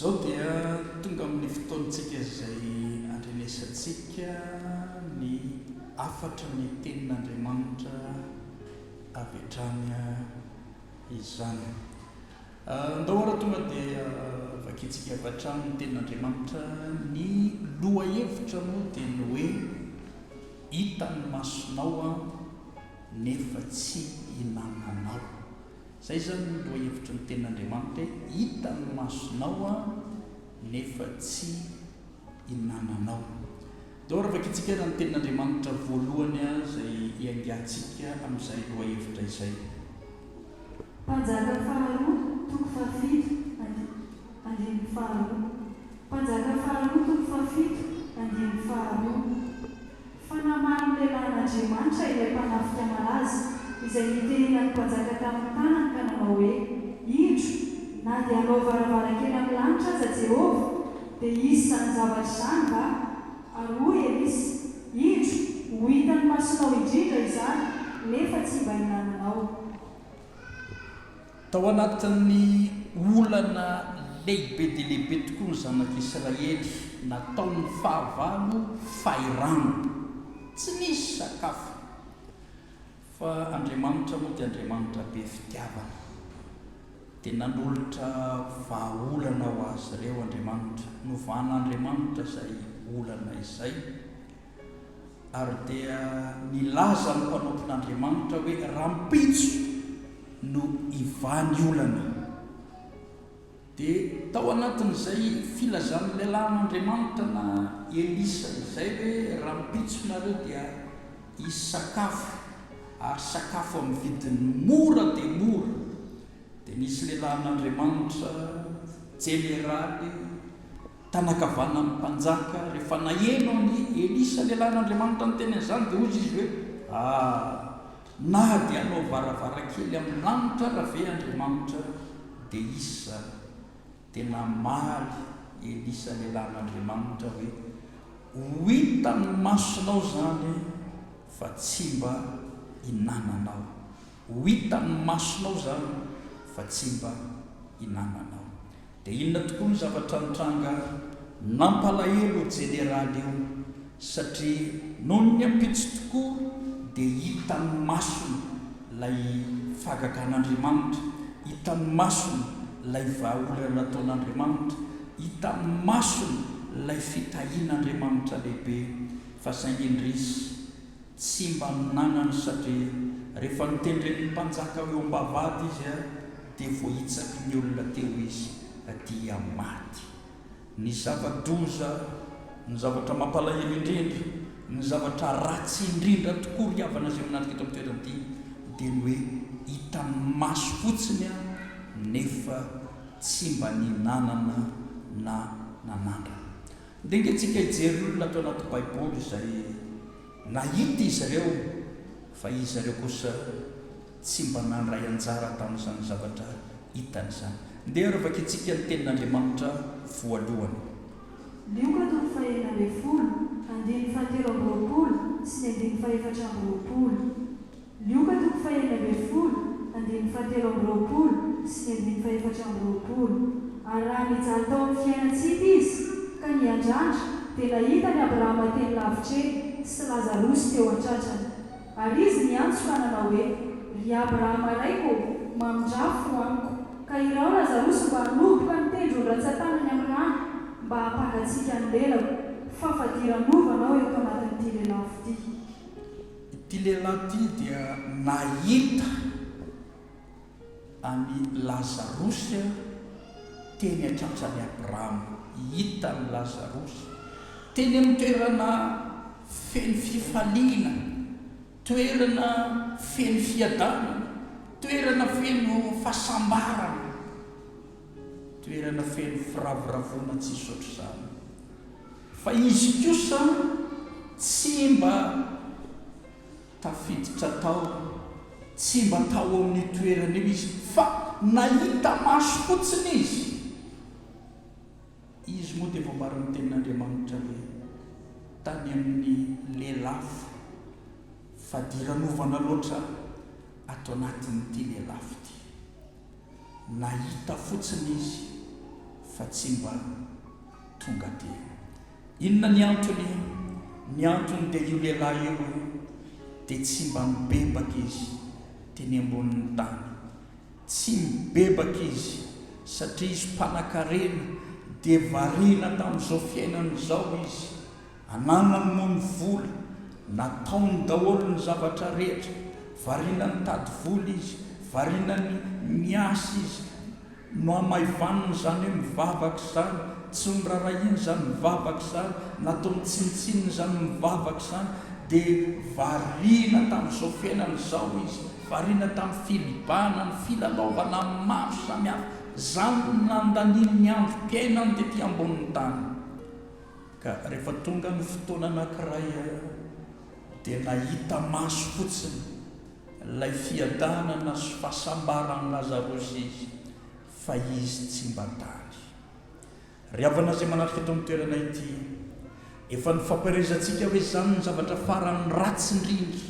Izao dia tonga amin'ny fotoantsika izay andrenesantsika ny hafatry ny Tenin'Andriamanitra avy hatrany izany. Andao ary tonga dia vakintsika avy hatrany ny Tenin'Andriamanitra. Ny lohahevitra moa dia ny hoe Hitan'ny masonao aho nefa tsy hinananao. Izay izany ny lohahevitry ny Tenin'Andriamanitra hoe Hitan'ny masonao aho nefa tsy hinananao. Ndao ary vakintsika ary ny Tenin'Andriamanitra voalohany izay hiaingantsika amin'izay lohahevitra izay. Mpanjaka faharoa toko fahafito and andininy faharoa Mpanjaka faharoa toko fahafito andininy faharoa Fa namaly ny lehilahin'Andriamanitra ilay mpanafika malaza, izay nitehenan'ny mpanjaka tamin'ny tanany ka nanao hoe, Indro, na dia hanao varavarankely amin'ny lanitra aza Jehovah, dia hisy izany zavatra izany va? Ary hoy Elisa, Indro, ho hitan'ny masonao indrindra izany, nefa tsy mba hinananao. Tao anatin'ny olana lehibe dia lehibe tokoa ny zanak'Israely, nataon'ny fahavalo fahirano. Tsy nisy sakafo. Fa Andriamanitra moa dia Andriamanitra be fitiavana. Dia nanolotra vahaolana ho azy ireo Andriamanitra. Novan'Andriamanitra izay olana izay. Ary dia nilaza ny mpanompon'Andriamanitra hoe rahampitso no hivaha ny olana. Dia tao anatin'izay filazan'ny lehilahin'Andriamanitra na Elisa izay hoe rahampitso nareo dia hisy sakafo ary sakafo amin'ny vidiny mora dia mora. Dia nisy lehilahin'Andriamanitra, jeneraly, tanakavanan'ny mpanjaka, rehefa naheno an'i Elisa lehilahin'Andriamanitra niteny an'izany dia hoy izy hoe, Ah, na dia hanao varavarankely amin'ny lanitra ara ve Andriamanitra dia hisy izany. Dia namaly Elisa lehilahin'Andriamanitra hoe, Ho hitan'ny masonao izany fa tsy mba hinananao. Ho hitan'ny masonao izany fa tsy mba hinananao. Dia inona tokoa no zavatra nitranga nampalahelo io jeneraly io satria nony ny ampitso tokoa dia hitan'ny masony ilay fahagagan'Andriamanitra, hitan'ny masony ilay vahaolana nataon'Andriamanitra, hitan'ny masony ilay fitahian'Andriamanitra lehibe fa saingy indrisy Tsy mba nanana satria rehefa notendren'ny mpanjaka ho eo am-bavahady izy dia voahitsaky ny olona teo izy dia maty. Ny zava-doza, ny zavatra mampalahelo indrindra, ny zavatra ratsy indrindra tokoa ry havana izay manatrika eto amin'ny toerana ity dia ny hoe hitan'ny maso fotsiny nefa tsy mba nihinanana na nanandrana. Ndeha ange tsika hijery olona ato anaty baiboly izay nahita izy ireo fa izy ireo kosa tsy mba nandray anjara tamin'izany zavatra hitany izany. Ndeha ary vakintsika ny tenin'Andriamanitra voalohany. Lioka toko fahenina ambin'ny folo, andininy fahatelo amby roapolo sy ny andininy fahefatra amby roapolo. Lioka toko fahenina ambin'ny folo, andininy fahatelo amby roapolo sy ny andininy fahefatra amby roapolo. Ary raha nijaly tao amin'ny fiainan-tsy hita izy, ka niandrandra, dia nahita an'i Abrahama teny lavitra eny, sy Lazarosy teo an-tratrany. Ary izy niantso ka nanao hoe, Ry Abrahama raiko ô, mamindrà fo amiko, ka iraho Lazarosy mba hanoboka ny tendron'ny rantsan-tanany amin'ny rano, mba hampangatsiaka ny lelako, fa fadiranovana aho eto anatin'ity lelafo ity. Ity lehilahy ity dia nahita an'i Lazarosy teny an-tratran'i Abrahama. Hitan'i Lazarosy teny amin'ny toerana feno fifaliana, toerana feno fiadanana, toerana feno fahasambarana, toerana feno firavoravoana tsisy ohatr'izany. Fa izy kosa tsy mba tafiditra tao, tsy mba tao amin'io toerana io izy, fa nahita maso fotsiny izy. Izy moa dia voambaran'ny Tenin'Andriamanitra hoe tany amin'ny lelafo, fadiranovana loatra ato anatin'ity lelafo ity. Nahita fotsiny izy fa. fa tsy mba tonga aty. Inona ny antony? Ny antony dia io lehilahy io dia tsy mba nibebaka izy teny ambonin'ny tany. Tsy mibebaka izy satria izy mpanakarena dia variana tamin'izao fiainana izao izy. Ananany moa ny vola, nataony daholo ny zavatra rehetra, variana nitady vola izy, variana niasa izy, nohamaivaniny izany hoe mivavaka izany, tsy noraharahiany izany mivavaka izany, nataony tsinontsinona izany mivavaka izany, dia variana tamin'izao fiainana izao izy, variana tamin'ny filibana, ny filalaovana maro samihafa, izany no nandaniany ny androm-piainany tety ambonin'ny tany. Ka rehefa tonga ny fotoana anankiray dia nahita maso fotsiny ilay fiadanana sy fahasambaran'i Lazarosy izy fa izy tsy mba tany. Ry havana izay manatrika eto amin'ny toerana ity, efa nifampaherezantsika hoe izany no zavatra farany ratsy indrindra,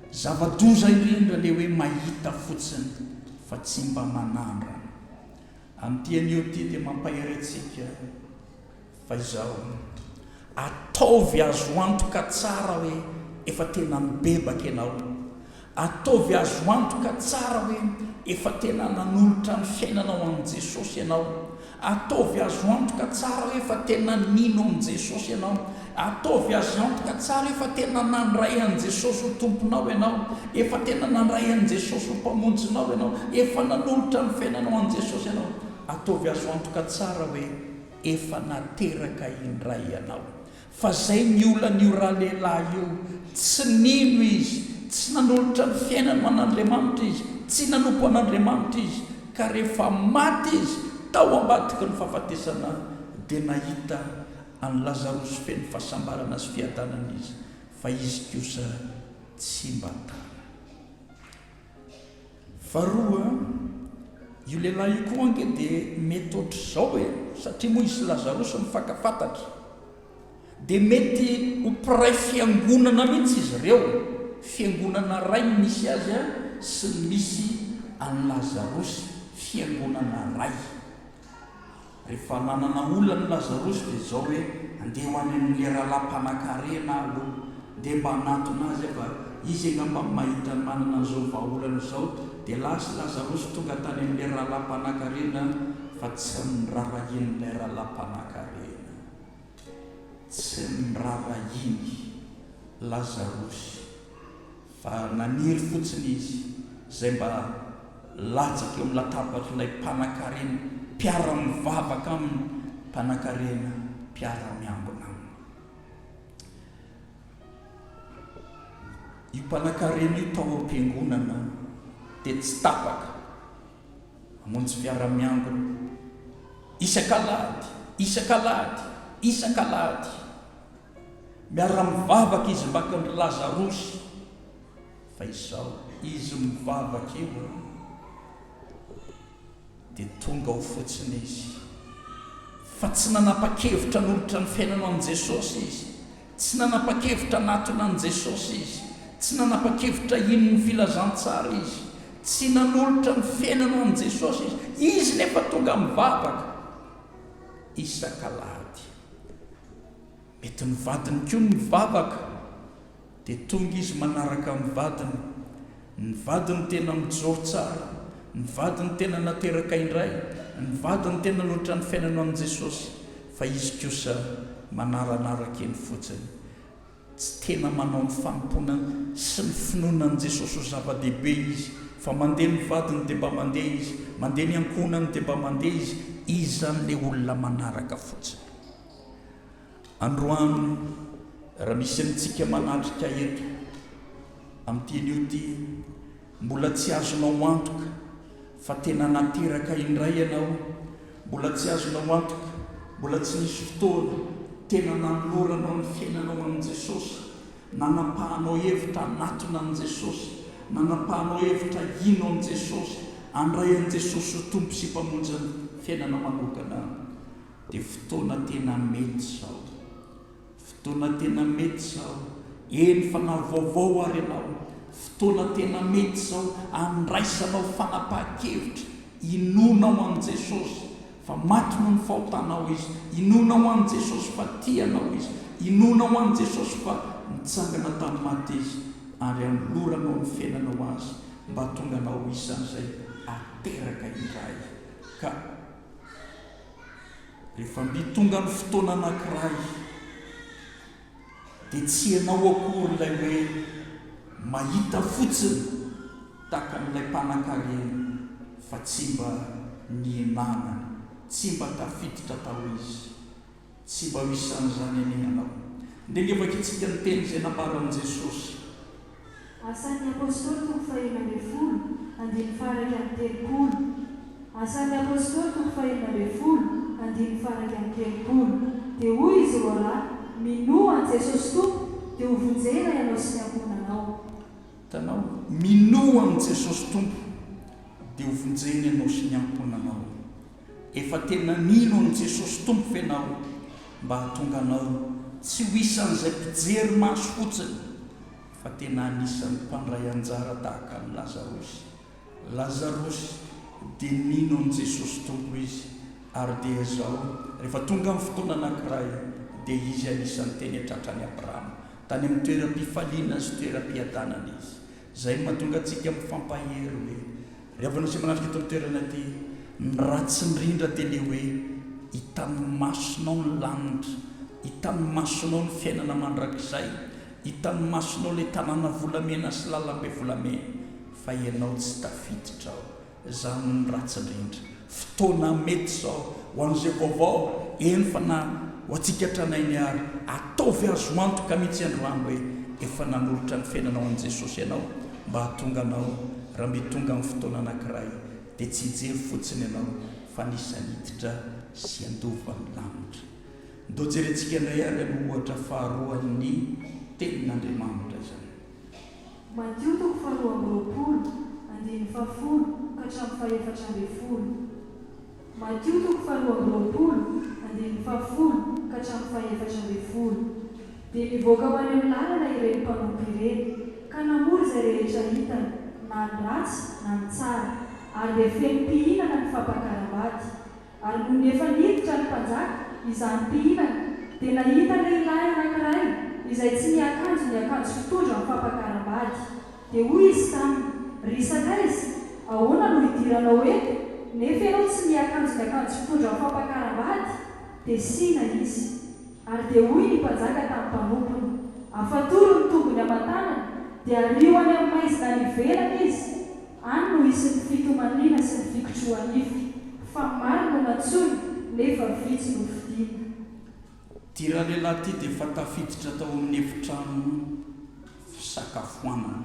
zava-doza indrindra ilay hoe mahita fotsiny fa tsy mba manandrana. Amin'ity anio ity dia mampahery antsika fa izao, ataovy azo antoka tsara hoe efa tena nibebaka ianao. Ataovy azo antoka tsara hoe efa tena nanolotra ny fiainanao an'i Jesosy ianao. Ataovy azo antoka tsara hoe efa tena nino an'i Jesosy ianao. Ataovy azo antoka tsara hoe efa tena nandray an'i Jesosy ho Tomponao ianao. Efa tena nandray an'i Jesosy ho Mpamonjinao ianao. Efa nanolotra ny fiainanao an'i Jesosy ianao. Ataovy azo antoka tsara hoe efa nateraka indray ianao. Fa zay ny olan'io ralehilahy io, tsy nino izy, tsy nanolotra ny fiainany ho an'Andriamanitra izy, tsy nanompo an'Andriamanitra izy, ka rehefa maty izy, tao ambadiky ny fahafatesana, dia nahita an'i Lazarosy feno fahasambarana sy fiadanana izy, fa izy kosa tsy mba tany. Faharoa, io lehilahy io koa ange dia mety ohatr'izao e, satria moa izy sy Lazarosy mifankafantatra, dia mety ho mpiray fiangonana mihitsy izy ireo, fiangonana iray ny misy azy sy ny misy an'i Lazarosy, fiangonana iray. Rehefa nanana olana i Lazarosy dia izao hoe, andeha ho any amin'ilay rahalahy mpanankarena aho aloha, ndeha mba hanatona azy aho fa izy angamba no mahita ny manana an'izao vahaolana izao. Dia lasa i Lazarosy tonga tany amin'ilay rahalahy mpanankarena fa tsy nirarahian'ilay rahalahy mpanankarena. Tsy nirarahiany Lazarosy. Fa naniry fotsiny izy izay mba latsaka eo amin'ny latabatr'ilay mpanankarena mpiara-mivavaka aminy, mpanankarena mpiara-miangona aminy. Io mpanankarena io tao am-piangonana dia tsy tapaka mamonjy fiara-miangona isak'alahady, isak'alahady, isak'alahady. Miara-mivavaka izy mbaka an-dry Lazarosy fa izao izy mivavaka eo an, dia tonga ao fotsiny izy fa tsy nanapa-kevitra hanolotra ny fiainana an'i Jesosy izy, tsy nanapa-kevitra hanatona an'i Jesosy izy, tsy nanapa-kevitra hino ny filazantsara izy, tsy nanolotra ny fiainana an'i Jesosy izy, izy nefa tonga mivavaka isak'alahady. Mety ny vadiny koa no mivavaka dia tonga izy manaraka ny vadiny, ny vadiny tena mijoro tsara, ny vadiny tena nateraka indray, ny vadiny tena nanolotra ny fiainana amin'i Jesosy fa izy kosa manaranaraka eny fotsiny. Tsy tena manao ny fanompoana sy ny finoana an'i Jesosy ho zava-dehibe izy fa mandeha ny vadiny dia mba mandeha izy, mandeha ny ankohonany dia mba mandeha izy, izy izany ilay olona manaraka fotsiny. Androany, raha misy amintsika manatrika eto amin'ity anio ity, mbola tsy azonao antoka fa tena nateraka indray ianao, mbola tsy azonao antoka, mbola tsy nisy fotoana tena nanoloranao ny fiainanao amin'i Jesosy, nanapahanao hevitra hanatona an'i Jesosy, nanapahanao hevitra hino an'i Jesosy, handray an'i Jesosy ho Tompo sy Mpamonjy ny fiainanao manokana. Dia fotoana tena mety izao. Fotoana tena mety izao. Eny fa na vaovao ary ianao. Fotoana tena mety izao handraisanao fanapahan-kevitra, hinoanao an'i Jesosy. Fa maty noho ny fahotanao Izy. Inoanao an'i Jesosy fa tia anao Izy. Inoanao an'i Jesosy fa nitsangana tamin'ny maty Izy ary anoloranao ny fiainanao Azy mba hahatonga anao ho isan'izay ateraka indray. Ka rehefa mby tonga ny fotoana anankiray dia tsy ianao akory ilay hoe mahita fotsiny tahaka an'ilay mpanankarena fa tsy mba nihinanany, tsy mba tafiditra tao izy. Tsy mba ho isan'izany anie ianao. Ndeha ange vakintsika ny teny izay nambaran'i Jesosy. Asan'ny Apostoly toko fahenina ambinifolo, andininy faha-iraika amby telopolo Asan'ny Apostoly toko fahenina ambinifolo, andininy faha-iraika amby telopolo Dia hoy izy roalahy, Minoa an'i Jesosy Tompo, dia hovonjena ianao sy ny ankohonanao. Hitanao? Minoa an'i Jesosy Tompo, dia hovonjena ianao sy ny ankohonanao. Efa tena nino an'i Jesosy Tompo ve ianao mba hahatonga anao tsy ho isan'izay mpijery maso fotsiny fa tena anisan'ny mpandray anjara tahaka an'i Lazarosy? Lazarosy dia nino an'i Jesosy Tompo izy ary dia izao rehefa tonga ny fotoana anankiray dia izy anisan'ny teny an-tratran'i Abrahama tany amin'ny toeram-pifaliana sy toeram-piadanana izy. Izay no mahatonga antsika mifampahery hoe, Ry havana izay manatrika eto amin'ny toerana ity, ny ratsy indrindra dia ilay hoe hitan'ny masonao ny lanitra, hitan'ny masonao ny fiainana mandrakizay, hitan'ny masonao ilay tanàna volamena sy lalambe volamena, fa ianao tsy tafiditra ao. Izany no ratsy indrindra. Fotoana mety izao ho an'izay vaovao, eny fa na ho antsika tranainy ary. Ataovy azo antoka mihitsy androany hoe efa nanolotra ny fiainanao an'i Jesosy ianao mba hahatonga anao raha mby tonga amin'ny fotoana anankiray dia tsy hijery fotsiny ianao fa anisan'ny hiditra sy handova ny lanitra. Ndao jerentsika indray ary ny ohatra faharoan'ny Tenin'Andriamanitra izany. Matio toko faharoa amby roapolo, andininy fahafolo ka hatramin'ny fahefatra ambinifolo. Matio toko faharoa amby roapolo, andininy fahafolo ka hatramin'ny fahefatra ambinifolo. Dia nivoaka ho any amin'ny lalana ireny mpanompo ireny, ka namory izay rehetra hitany, na ny ratsy na ny tsara, ary dia feno mpihinana ny fampakaram-bady. Ary nony efa niditra ny mpanjaka, izany mpihinana, dia nahita lehilahy anankiray izay tsy niakanjo ny akanjo fitondra amin'ny fampakaram-bady. Dia hoy izy taminy, Ry sakaiza, ahoana no idiranao eto, nefa ianao tsy miakanjo ny akanjo fitondra amin'ny fampakaram-bady? Dia sina izy. Ary dia hoy ny mpanjaka tamin'ny mpanompony, Afatory ny tongony aman-tanany, dia ario any amin'ny maizina any ivelany izy, Any no hisy ny fitomaniana sy ny fikotroha-nify, fa maro no nantsoina, nefa vitsy no fidina. Ity ralehilahy ity dia efa tafiditra tao amin'ny efitrano fisakafoanana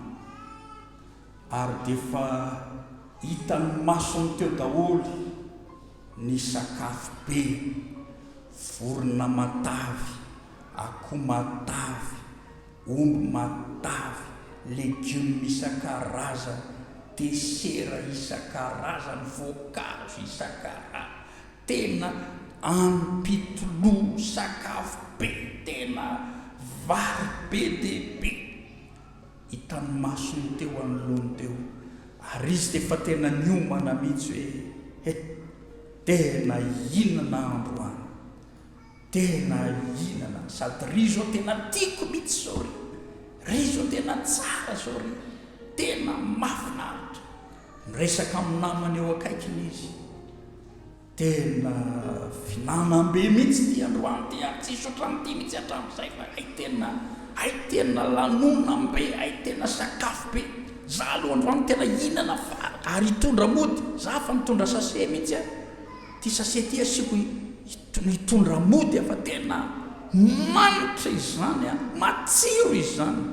ary dia efa hitan'ny masony teo daholo ny sakafo be, vorona matavy, akoho matavy, omby matavy, legioma isan-karazany, desera isan-karazany, voankazo isan-karazany, tena ampitoloha sakafo be, tena vary be dia be hitan'ny masony teo anoloany teo, ary izy dia efa tena niomana mihitsy hoe he, tena hihinana aho androany. Tena hihinana sady ry zao tena tiako mitsy zao ry ry zao tena tsara zao ry tena mafinaritra miresaka amin'ny namany eo akaikiny izy tena fihinanam-be mitsy ty androany ty ary tsisy ohatran'ity mitsy hatramin'izay fa hay tena hay tena lanonam-be hay tena sakafo be za aloha androany tena hihinana fa ary hitondra mody za fa mitondra sachet mitsy a Ty sachet ty asiako hitondra mody aho fa tena manitra izany an, matsiro izany.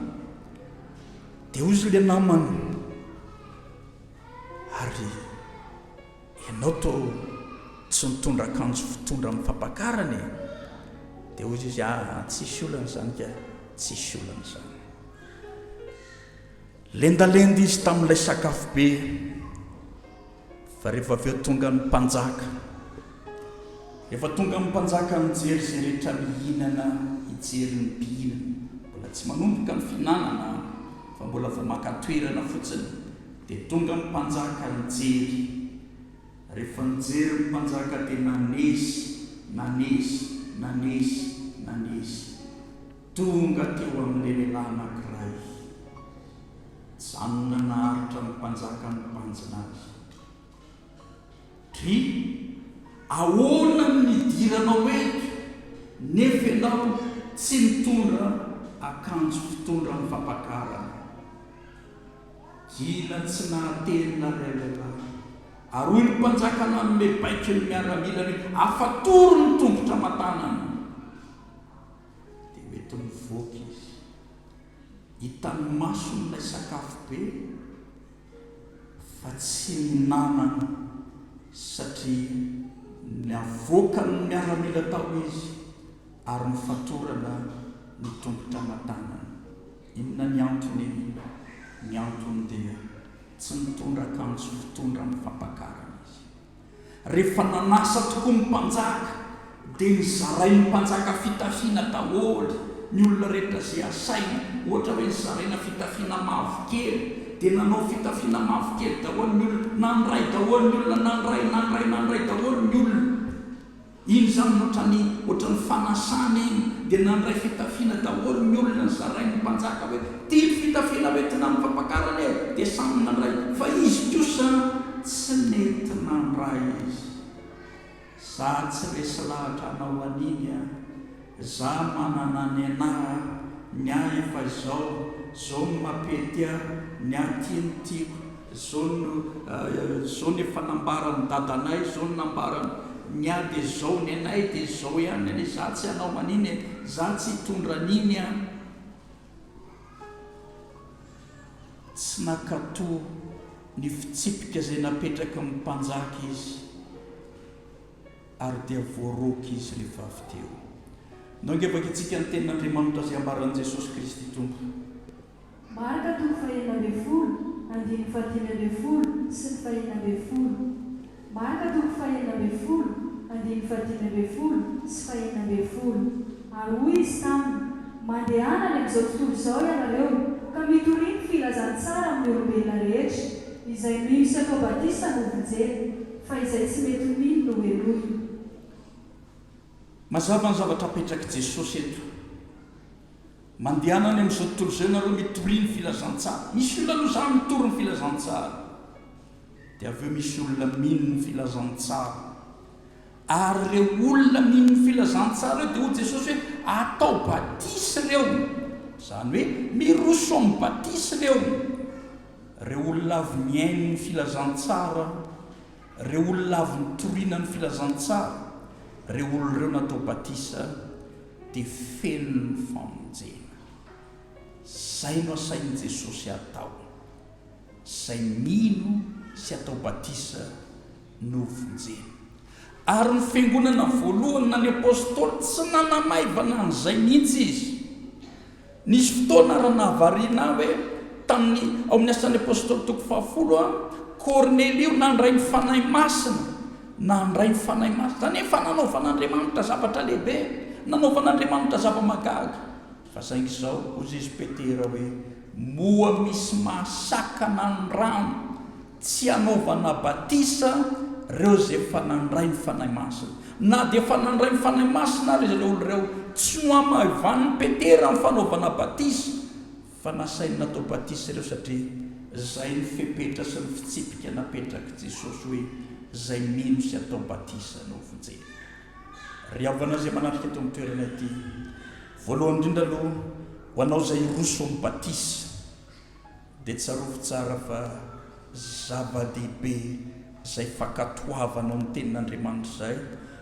Dia hozy ilay namany, ary ianao toa tsy nitondra akanjo fitondra amin'ny fampakarana e? Dia hozy izy, ah, tsisy olana izany ka, tsisy olana izany. Lendalenda izy tamin'ilay sakafo be. Fa rehefa avy eo tonga ny mpanjaka, rehefa tonga ny mpanjaka nijery izay rehetra mihinana, hijery ny mpihinana, mbola tsy manomboka ny fihinanana fa mbola vao maka toerana fotsiny, dia tonga ny mpanjaka nijery. Rehefa nijery ny mpanjaka dia nanesy, nanesy, nanesy, nanesy. Tonga teo amin'ilay lehilahy anankiray. Nijanona naharitra ny mpanjaka nibanjina azy. Dry, ahoana no nidiranao eto nefa ianao tsy nitondra akanjo fitondra ny fampakarana? Gina tsy nahatelina ilay lehilahy. Ary hoy ny mpanjaka nanome baiko ny miaramilany hoe, Afatory ny tongotra aman-tanany. Dia mety mivoaka izy. Hitan'ny masony ilay sakafo be fa tsy nihinanany satria navoakan'ny miaramila tao izy ary nofatorana ny tongotra aman-tanany. Inona ny antony? Ny antony dia tsy nitondra akanjo fitondra ny fampakarana izy. Rehefa nanasa tokoa ny mpanjaka, dia nozarain'ny mpanjaka fitafiana daholo ny olona rehetra izay asaina. Ohatra hoe nozaraina fitafiana mavokely, dia nanao fitafiana mavokely daholo ny olona, nandray daholo ny olona, nandray, nandray, nandray daholo ny olona. Iny izany no ohatran'ny ohatran'ny fanasana iny, dia nandray fitafiana daholo ny olona nozarain'ny mpanjaka hoe ty ny fitafiana hoentina amin'ny fampakarana e, dia samy nandray, fa izy kosa tsy nety nandray izy. Za tsy resy lahatra hanao an'iny a, za manana ny anah a, ny ahy efa izao, zao no mampety ahy, ny ahy ty no tiako, Zao no zao no efa nambaran'i dadanay, zao no nambarany, ny ahy dia zao, ny anay dia zao ihany anie, za tsy hanao an'iny e, za tsy hitondra an'iny an. Tsy nankatò ny fitsipika izay napetraky ny mpanjaka izy ary dia voaroaka izy rehefa avy teo. Ndao ange vakintsika ny tenin'Andriamanitra izay ambaran'i Jesosy Kristy Tompo. Marka toko fahenina ambin'ny folo, andininy fahadimy ambin'ny folo sy ny fahenina ambin'ny folo. Marka toko fahenina ambin'ny folo, andininy fahadimy ambin'ny folo sy fahenina ambin'ny folo. Ary hoy Izy taminy, Mandehana any amin'izao tontolo izao ianareo, ka mitoria ny filazantsara amin'ny olombelona rehetra. Izay mino sy atao batisa no hovonjena, fa izay tsy mety mino no helohina. Mazava ny zavatra apetrak'i Jesosy eto. Mandehana any amin'izao tontolo izao ianareo mitoria ny filazantsara. Misy olona aloha izany mitory ny filazantsara. Dia avy eo misy olona mino ny filazantsara. Ary ireo olona mino ny filazantsara ireo dia hoy Jesosy hoe atao batisa ireo. Izany hoe miroso amin'ny batisa ireo. Ireo olona avy nihaino ny filazantsara, ireo olona avy nitoriana ny filazantsara, ireo olona ireo natao batisa. dia feno ny famonjena. Izay no asain'i Jesosy atao. Izay mino sy atao batisa no vonjena. Ary ny fiangonana voalohany na ny apostoly tsy nanamaivana an'izay mihitsy izy. Nisy fotoana raha nahavariana ahy hoe tamin'ny ao amin'ny Asan'ny Apostoly toko fahafolo an, Kornelio nandray ny Fanahy Masina, nandray ny Fanahy Masina, izany hoe efa nanaovan'Andriamanitra zavatra lehibe, nanaovan'Andriamanitra zava-mahagaga. Fa saingy izao, hoy izy Petera hoe, moa misy mahasakana ny rano tsy hanaovana batisa ireo izay efa nandray ny Fanahy Masina. Na dia efa nandray ny Fanahy Masina ary ireo olona ireo, tsy nohamaivanin'i Petera ny fanaovana batisa, fa nasainy natao batisa ireo satria izay ny fepetra sy ny fitsipika napetrak'i Jesosy hoe izay mino sy atao batisa no vonjena. Ry havana izay manatrika eto amin'ny toerana ity, voalohany indrindra aloha, ho anao izay hiroso amin'ny batisa, Dia tsarovy tsara fa zava-dehibe izay fankatoavanao ny Tenin'Andriamanitra izay,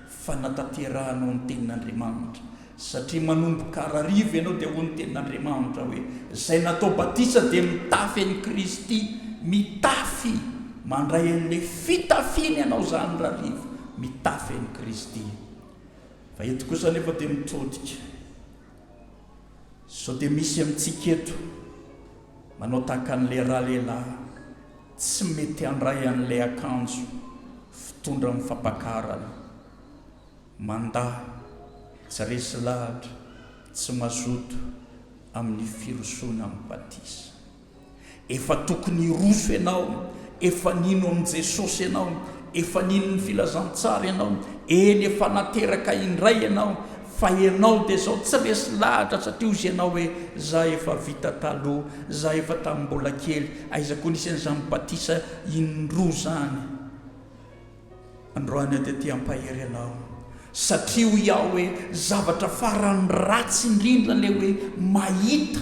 fanatanterahanao ny Tenin'Andriamanitra. Satria manomboka harariva ianao dia hoy ny Tenin'Andriamanitra hoe, izay natao batisa dia mitafy an'i Kristy, mitafy, mandray an'ilay fitafiana ianao izany rariva, mitafy an'i Kristy. Fa eto kosa anefa dia mitodika. Sao dia misy amintsika eto manao tahaka an'ilay ralehilahy tsy mety handray an'ilay akanjo fitondra amin'ny fampakarana, mandà, tsy resy lahatra, tsy mazoto amin'ny firosoana amin'ny batisa. Efa tokony hiroso ianao, efa nino an'i Jesosy ianao, Efa nino ny filazantsara ianao. Eny, efa nateraka indray ianao. Fa ianao dia izao tsy resy lahatra satria hozy ianao hoe, za efa vita taloha, za efa tamin'ny mbola kely, aiza koa nisy an'izany batisa indroa izany. Androany aho dia te hampahery anao satria hoy aho hoe zavatra farany ratsy indrindra ilay hoe mahita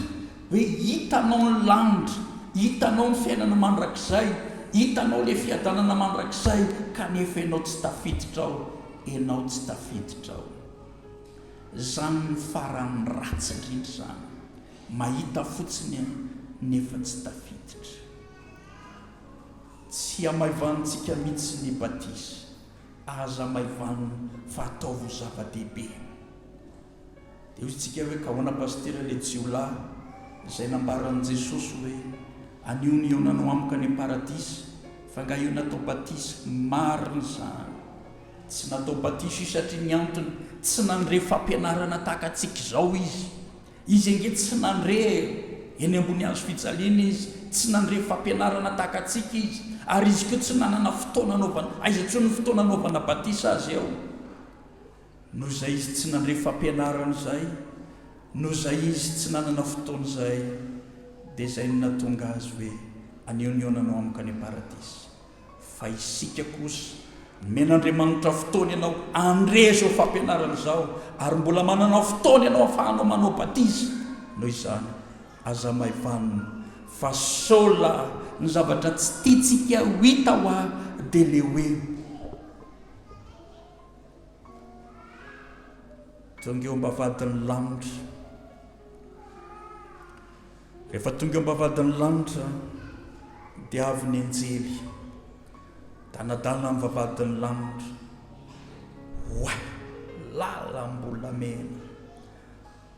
hoe hitanao ny lanitra, hitanao ny fiainana mandrakizay, hitanao ilay fiadanana mandrakizay kanefa ianao tsy tafiditra ao, ianao tsy tafiditra ao. Izany ny farany ratsy indrindra izany, mahita fotsiny nefa tsy tafiditra. Tsy hamaivanintsika mihitsy ny batisa. Aza hamaivanina fa ataovy ho zava-dehibe. Dia hoy isika hoe, ka ahoana Pasitera ilay jiolahy izay nambaran'i Jesosy hoe, anio no hihaonanao amiko any am-paradisa, fa angaha io natao batisa? Marina izany. Tsy natao batisa io satria ny antony, tsy nandre fampianarana tahaka antsika izao izy. Izy ange tsy nandre eny ambony hazo fijaliana izy, tsy nandre fampianarana tahaka antsika izy, ary izy koa tsy nanana fotoana anaovana, aiza intsony ny fotoana anaovana batisa azy eo? Noho izay izy tsy nandre fampianarana izay, noho izay izy tsy nanana fotoana izay, dia izay no nahatonga azy hoe, anio ny honanao amiko any am-paradisa. Fa isika kosa, nomen'Andriamanitra fotoana ianao handre izao fampianarana izao, ary mbola manana fotoana ianao ahafahanao manao batisa. Noho izany, aza maivanina, fa sao lahy ny zavatra tsy tiantsika ho hita hoa dia le hoe, Tonga eo am-bavahadin'ny lanitra. Rehefa tonga eo am-bavahadin'ny lanitra, dia avy ny anjely, danadana amin'ny vavahadin'ny lanitra. Oay! Lalam-bolamena,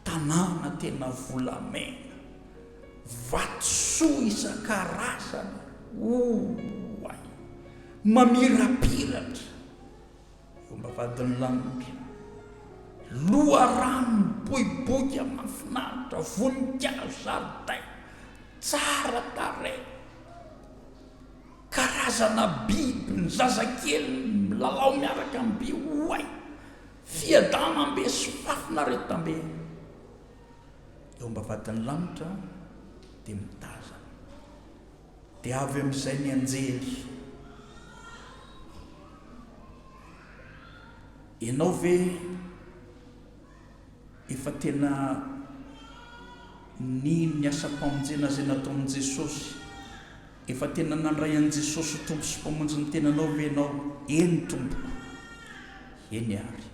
tanàna tena volamena, vatosoa isan-karazany, oay! Mamirapiratra. Eo am-bavahadin'ny lanitra. Loharano miboiboika mahafinaritra, voninkazo, zaridaina, tsara tarehy, karazana biby, ny zazakely milalao miaraka amin'ny biby, oay! Fiadanam-be sy fahafinaretam-be. Eo am-bavahadin'ny lanitra dia mitazana. Dia avy amin'izay ny anjely. Ianao ve efa tena nino ny asam-pamonjena izay nataon'i Jesosy? Efa tena nandray an'i Jesosy ho Tompo sy Mpamonjy ny tenanao ve ianao? Eny tompoko. Eny ary.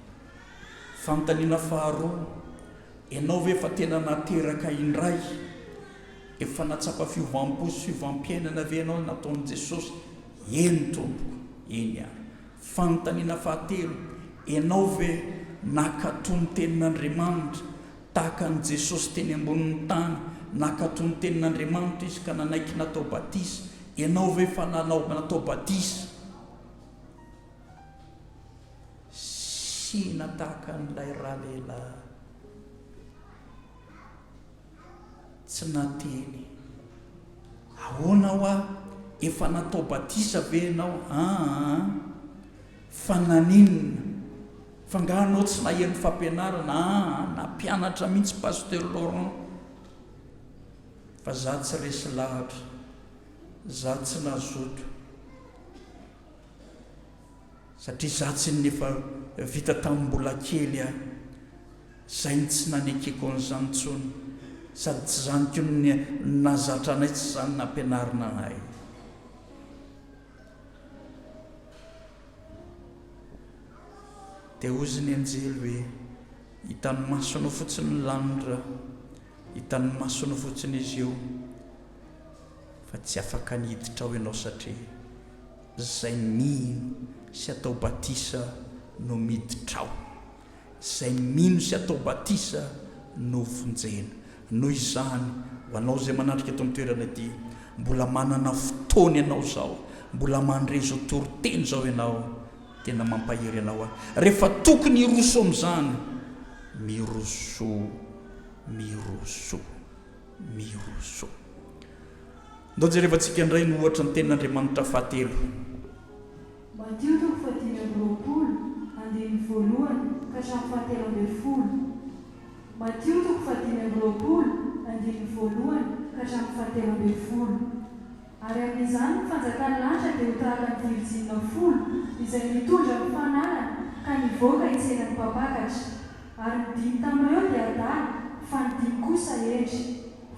Fanontaniana faharoa, ianao ve efa tena nateraka indray? Efa nahatsapa fiovam-po sy fiovam-piainana ve ianao nataon'i Jesosy? Eny tompoko, eny ary. Fanontaniana fahatelo, ianao ve nankatò ny tenin'Andriamanitra tahaka an'i Jesosy teny ambonin'ny tany? Nankatò ny tenin'Andriamanitra izy ka nanaiky natao batisa. Ianao ve efa nanao natao batisa? Sina tahaka an'ilay ralehilahy. Tsy nateny. Ahoana hoa? Efa natao batisa ve ianao? Aa Fa naninona? Fa nga anao tsy naheno fampianarana? Aa Nampianatra mihitsy Pasteur Laurent. Fa za tsy resy lahatra. Za tsy nazoto. Satria za tsinona efa vita tamin'ny mbola kely aho, zay no tsy nanekeko an'izany intsony, sady tsy izany koa no nahazatra anay, tsy izany nampianarina anay. Dia hozy ny anjely hoe, hitan'ny masonao fotsiny ny lanitra, hitan'ny masonao fotsiny izy io, fa tsy afaka ny hiditra ao ianao satria Izay mino sy atao batisa no miditra ao. Izay mino sy atao batisa no vonjena. Noho izany, ho anao izay manatrika eto amin'ny toerana ity, mbola manana fotoana ianao izao, mbola mandre izao toriteny izao ianao, tena mampahery anao aho. Rehefa tokony hiroso amin'izany, mirosoa, mirosoa, mirosoa. Ndao jerevantsika indray ny ohatra ny tenin'Andriamanitra fahatelo. Matio toko fahadimy amby 20, andininy voalohany ka hatramin'ny fahatelo ambin'ny 10. Matio toko fahadimy amby 20, andininy voalohany ka hatramin'ny fahatelo ambin'ny 10. Ary amin'izany ny fanjakan'ny lanitra dia ho tahaka ny virjina 10 izay nitondra ny fanalany ka nivoaka hitsena ny mpampakatra. Ary ny dimy tamin'ireo dia adala, fa ny dimy kosa hendry.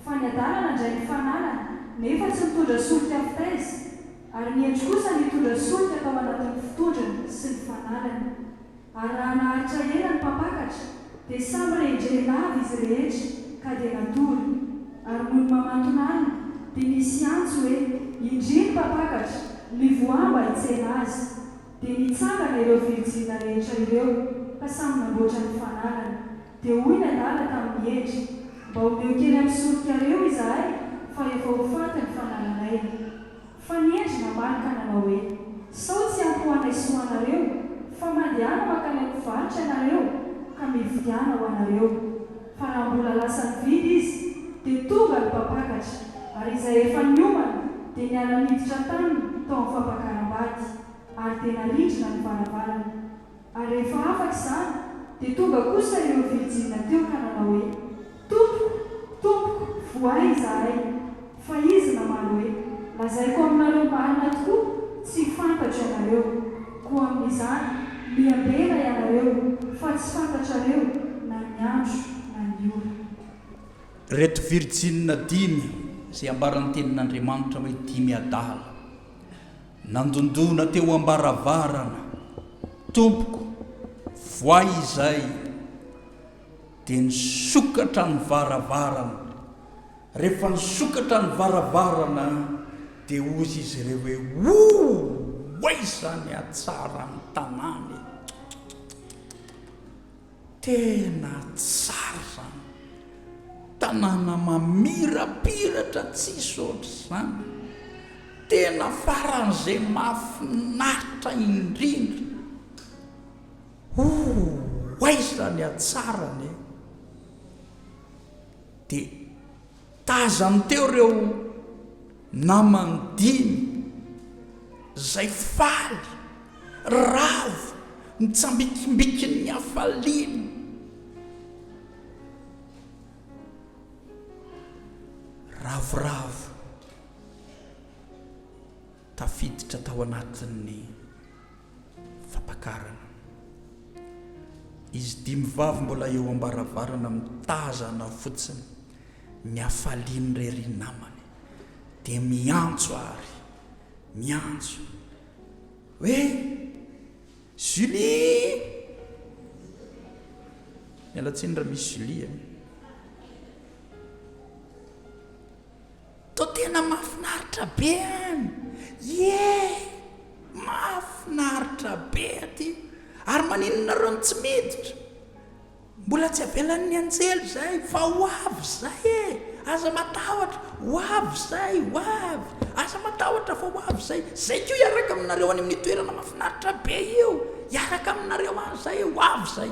Fa ny adala nandray ny fanalany, nefa tsy nitondra solika avy taiza, ary ny hendry kosa nitondra solika tao anatin'ny fitondriny sy ny fanalany. Ary raha naharitra ela ny mpampakatra, dia samy rendrena avy izy rehetra, ka dia natory. Ary nony mamantona alina, dia nisy antso hoe, Indry ny mpampakatra, mivoaha mba hitsena azy. Dia nitsangana ireo virjina rehetra ireo, ka samy namboatra ny fanalany. Dia hoy ny adala tamin'ny hendry, Mba omeo kely amin'ny sorikareo izahay, fa efa ho faty ny fanalanay. Fa ny hendry namaly ka nanao hoe, Sao tsy ampy ho anay sy ho anareo, fa mandehana mankany amin'ny mpivarotra ianareo, ka mividiana ho anareo. Fa raha mbola lasa nividy izy, dia tonga ny mpampakatra, ary izay efa niomana dia niara-niditra taminy tao amin'ny fampakaram-bady, ary dia narindrina ny varavarana. Ary rehefa afaka izany, dia tonga kosa ireo virjina teo ka nanao hoe, Tompoko, tompoko, vohay izahay. Fa izy namaly hoe, Lazaiko aminareo marina tokoa, tsy fantatro ianareo. Koa amin'izany, miambena ianareo, fa tsy fantatrareo na ny andro na ny ora. Ireto virjina dimy izay ambaran'ny Tenin'Andriamanitra hoe dimy adala. Nandondona teo am-baravarana, Tompoko, voay izay. Dia nisokatra ny varavarana. Rehefa nisokatra ny varavarana, dia hozy izy ireo hoe, Ouh! Aiza ny hatsaran'ny tanàna e! Tena tsara izany. Tanàna mamirapiratra tsisy ohatr'izany. Tena faran'izay mahafinaritra indrindra. Ho aiza ny hatsarany e! Dia tazany teo ireo namany dimy izay faly, ravo, nitsambikimbikin'ny hafaliana. Ravoravo tafiditra tao anatin'ny fampakarana. Izy dimy vavy mbola eo am-baravarana mitazana fotsiny ny hafalian'irery namany dia miantso ary miantso hoe Julie! Miala tsiny raha misy Julie e. Toa tena mahafinaritra be an! Ie! Mahafinaritra be aty! Ary maninona nareo no tsy miditra? Mbola tsy avelan'ny anjely izay fa ho avy izay e! Aza matahotra! Ho avy izay! Ho avy! Aza matahotra fa ho avy izay! Izay koa hiaraka aminareo any amin'io toerana mahafinaritra be io! Hiaraka aminareo any izay e! Ho avy izay!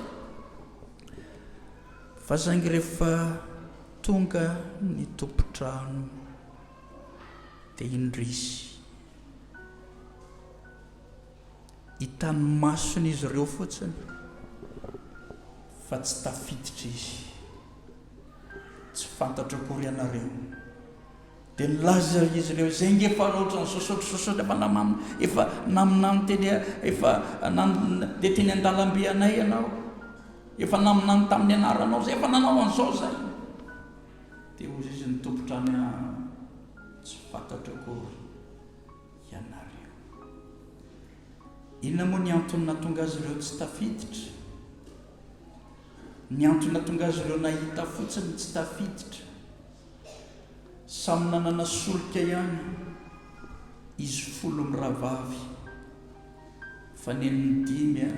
Fa saingy rehefa tonga ny tompon-trano dia indrisy, hitan'ny mason'izy ireo fotsiny fa tsy tafiditra izy. Tsy fantatro akory ianareo. Dia nilaza izy ireo, izay nge efa ohatran'izao sy ohatr'izao sy efa namam, efa naminany teny, efa nandeha teny an-dalambe anay ianao. Efa naminany tamin'ny anaranao izay, efa nanao an'izao izay. Dia hoy izy ny tompon-trano, tsy fantatro akory ianareo. Inona moa ny antony nahatonga azy ireo tsy tafiditra? Ny antony nahatonga azy ireo nahita fotsiny tsy tafiditra. Samy nanana solika ihany izy folo mirahavavy fa nen'ny dimy a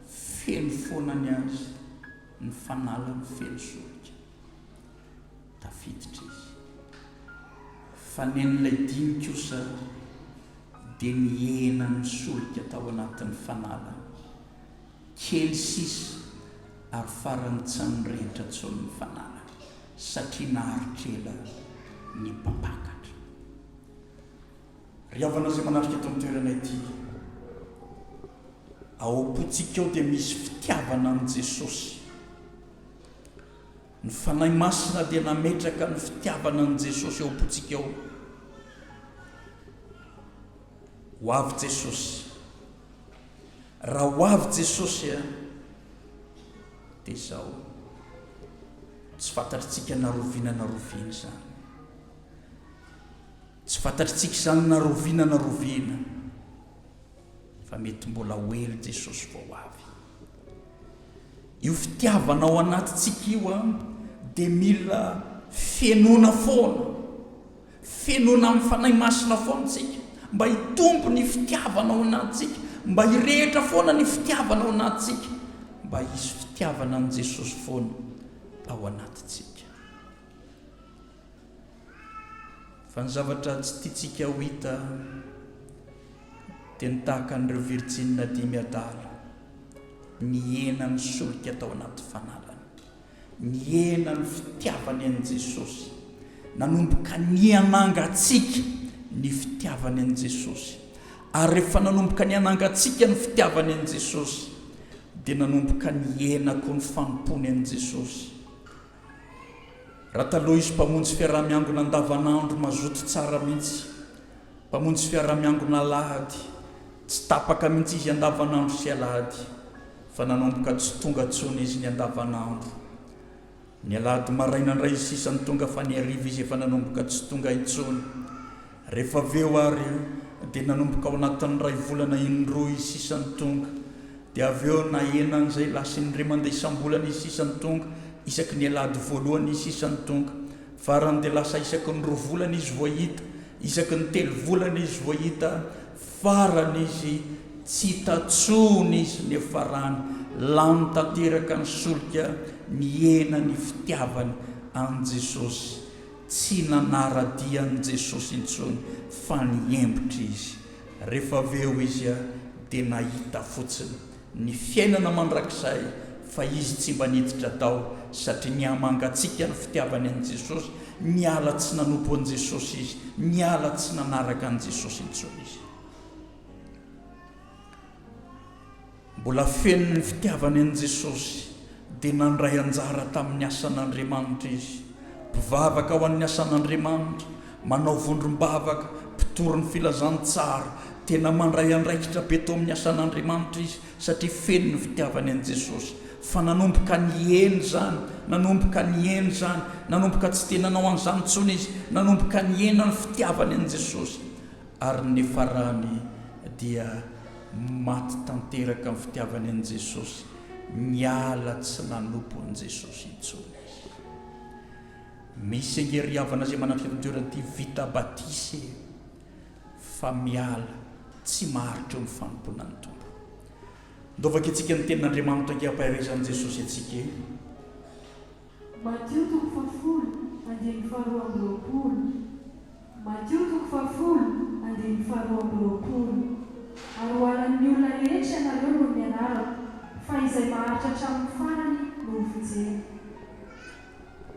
feno foana ny azy ny fanalany feno solika. Tafiditra izy. Fa nen'ilay dimy kosa dia nihena ny solika tao anatin'ny fanalany. Kely sisa ary farany tsy nirehitra intsony ny fanalany satria naharitra ela ny mpampakatra. Ry havana izay manatrika eto amin'ny toerana ity. Ao am-pontsika ao dia misy fitiavana an'i Jesosy. Ny Fanahy Masina dia nametraka ny fitiavana an'i Jesosy ao am-pontsika ao. Ho avy Jesosy. Raha ho avy Jesosy a, dia izao. Tsy fantatritsika na roviana na roviana izany. Tsy fantatritsika izany na roviana na roviana. Fa mety mbola ho ela Jesosy vao ho avy. Io fitiavana ao anatintsika io an, dia mila fenoina foana. Fenoina amin'ny Fanahy Masina foana isika, mba hitombo ny fitiavana ao anatintsika, mba hirehitra foana ny fitiavana ao anatintsika, mba hisy fitiavana an'i Jesosy foana ao anatintsika. Fa ny zavatra tsy tiantsika ho hita dia ny tahaka an'ireo virjinina dimy adala nihena ny solika tao anaty fanalana, nihena ny fitiavany an'i Jesosy, nanomboka nihanangatsiaka ny fitiavany an'i Jesosy. Ary rehefa nanomboka nihanangatsiaka ny fitiavany an'i Jesosy dia nanomboka nihena koa ny fanompoany an'i Jesosy. Raha taloha izy mpamonjy fiaraha-miangona andavanandro mazoto tsara mihitsy, mpamonjy fiaraha-miangona alahady, tsy tapaka mihitsy izy andavanandro sy alahady, fa nanomboka tsy tonga intsony izy ny andavanandro. Ny alahady maraina indray izy sisa no tonga fa ny hariva izy efa nanomboka tsy tonga intsony. Rehefa avy eo ary dia nanomboka ao anatin'ny iray volana indroa izy sisa no tonga. Dia avy eo nahena an'izay lasa indray mandeha isam-bolana izy sisa no tonga, isaky ny alahady voalohany izy sisa no tonga. Farany dia lasa isaky ny roa volana izy vao hita, isaky ny telo volana izy vao hita, farany izy tsy hita intsony izy niafarany, lany tanteraka ny solika, nihena ny fitiavany an'i Jesosy. Tsy nanara-dia an'i Jesosy intsony fa niembotra izy. Rehefa avy eo izy dia nahita fotsiny ny fiainana mandrakizay fa izy tsy mba niditra tao satria nihamangatsiaka ny fitiavany an'i Jesosy, niala tsy nanompo an'i Jesosy izy, niala tsy nanaraka an'i Jesosy intsony izy. Mbola feno ny fitiavany an'i Jesosy, dia nandray anjara tamin'ny asan'Andriamanitra izy. Mpivavaka ho an'ny asan'Andriamanitra, manao vondrom-bavaka, mpitory ny filazantsara, tena mandray andraikitra be tao amin'ny asan'Andriamanitra izy satria feno ny fitiavany an'i Jesosy. Fa nanomboka nihena izany, nanomboka nihena izany, nanomboka tsy dia nanao an'izany intsony izy, nanomboka nihena ny fitiavany an'i Jesosy. Ary ny nifarany dia maty tanteraka ny fitiavany an'i Jesosy, niala tsy nanompo an'i Jesosy intsony izy. Misy ange ry havana izay manatrika eto an-toerana ity vita batisa e, fa miala tsy maharitra eo amin'ny fanompoana ny Tompo. Ndao vakintsika ny tenin'Andriamanitra ange hampaherezan'i Jesosy antsika e. Matio toko fahafolo, andininy faharoa amby roapolo. Matio toko fahafolo, andininy faharoa amby roapolo. Ary ho halan'ny olona rehetra ianareo noho ny anarako, fa izay maharitra hatramin'ny farany no hovonjena.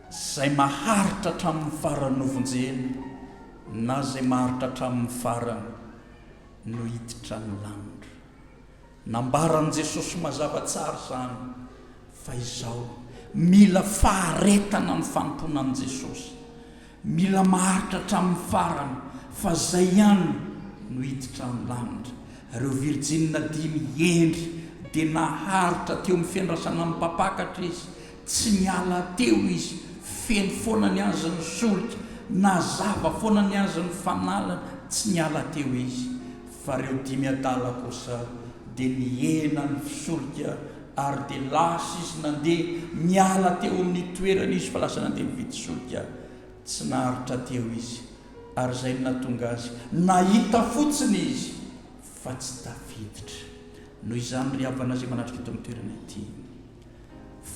Izay maharitra hatramin'ny farany no vonjena, na izay maharitra hatramin'ny farany no hiditra ny lanitra. Nambaran'i Jesosy mazava tsara izany fa izao, mila faharetana ny fanompoana an'i Jesosy. Mila maharitra hatramin'ny farany fa izay ihany no hiditra ny lanitra. Ireo virjinina dimy hendry dia naharitra teo amin'ny fiandrasana ny mpampakatra izy. Tsy niala teo izy, feno foana ny azy ny solika, nazava foana ny azy ny fanalana, tsy niala teo izy. Fa reo dimy adala kosa dia nihena ny fisolika ary dia lasa izy nandeha niala teo amin'ny toerany izy fa lasa nandeha nividy solika. Tsy naharitra teo izy ary izay no nahatonga azy nahita fotsiny izy fa tsy tafiditra. Noho izany ry havana izay manatrika eto amin'ny toerana ity,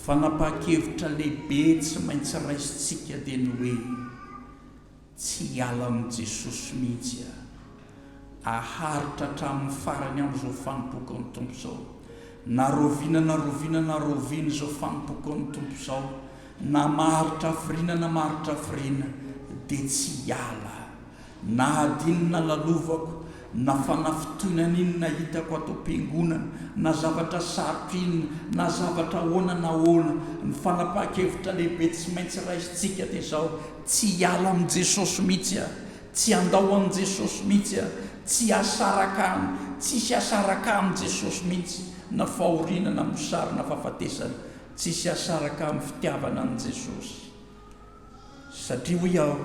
fanapahan-kevitra lehibe tsy maintsy raisintsika dia ny hoe, Tsy hiala amin'i Jesosy mihitsy aho. Haharitra hatramin'ny farany amin'izao fanompoako ny Tompo izao. Na rahoviana na rahoviana na rahoviana izao fanompoako ny Tompo izao, na maharitra hafiriana na maharitra hafiriana, dia tsy hiala aho. Na adino na lalovako, Na fanafitohinana inona hitako ato am-piangonana, na zavatra sarotra inona, na zavatra ahoana na ahoana, ny fanapahan-kevitra lehibe tsy maintsy raisintsika dia izao, tsy hiala amin'i Jesosy mihitsy aho, tsy handao an'i Jesosy mihitsy aho, tsy hahasaraka ahy, tsisy hahasaraka ahy amin'i Jesosy mihitsy, na fahoriana na mosary na fahafatesana, tsisy hahasaraka ahy amin'ny fitiavana an'i Jesosy. Satria hoy aho,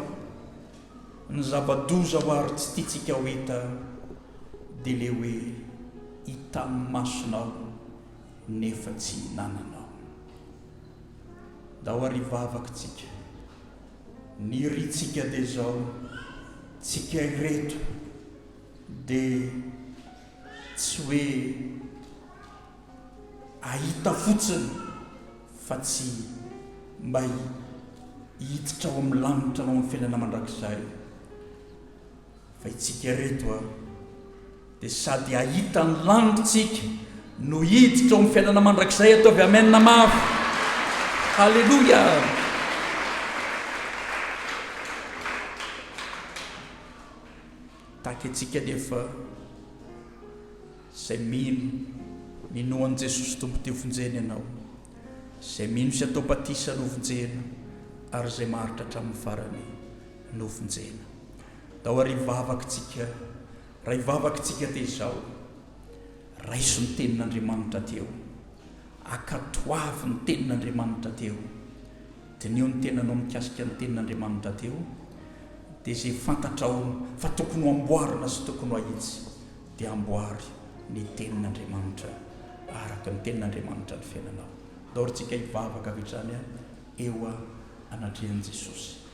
ny zava-doza ho ary tsy tiantsika ho hita dia le hoe hitan'ny masonao nefa tsy hinananao. Ndao ary hivavaka tsika. Ny irintsika dia izao, tsika ireto dia tsy hoe hahita fotsiny fa tsy mba hiditra ao amin'ny lanitra na ao amin'ny fiainana mandrakizay fa itsika ireto a dia sady hahita ny lanitra tsika no hiditra ao amin'ny fiainana mandrakizay. Ataovy amen mafy. Haleloia. Tahaka antsika anefa Izay mino, minoa an'i Jesosy Tompo dia hovonjena ianao. Izay mino sy atao batisa no hovonjena, ary izay maharitra hatramin'ny farany no hovonjena. Ndao ary hivavaka isika. Raha hivavaka isika dia izao, raiso ny tenin'Andriamanitra teo. Ankatoavy ny tenin'Andriamanitra teo. Diniho ny tenanao mikasika ny tenin'Andriamanitra teo, dia izay fantatrao fa tokony ho amboarina sy tokony ho ahitsy. dia amboary ny tenin'Andriamanitra araka ny tenin'Andriamanitra ny fiainanao. Ndao ry tsika hivavaka avy hatrany eo anatrehan'i Jesosy.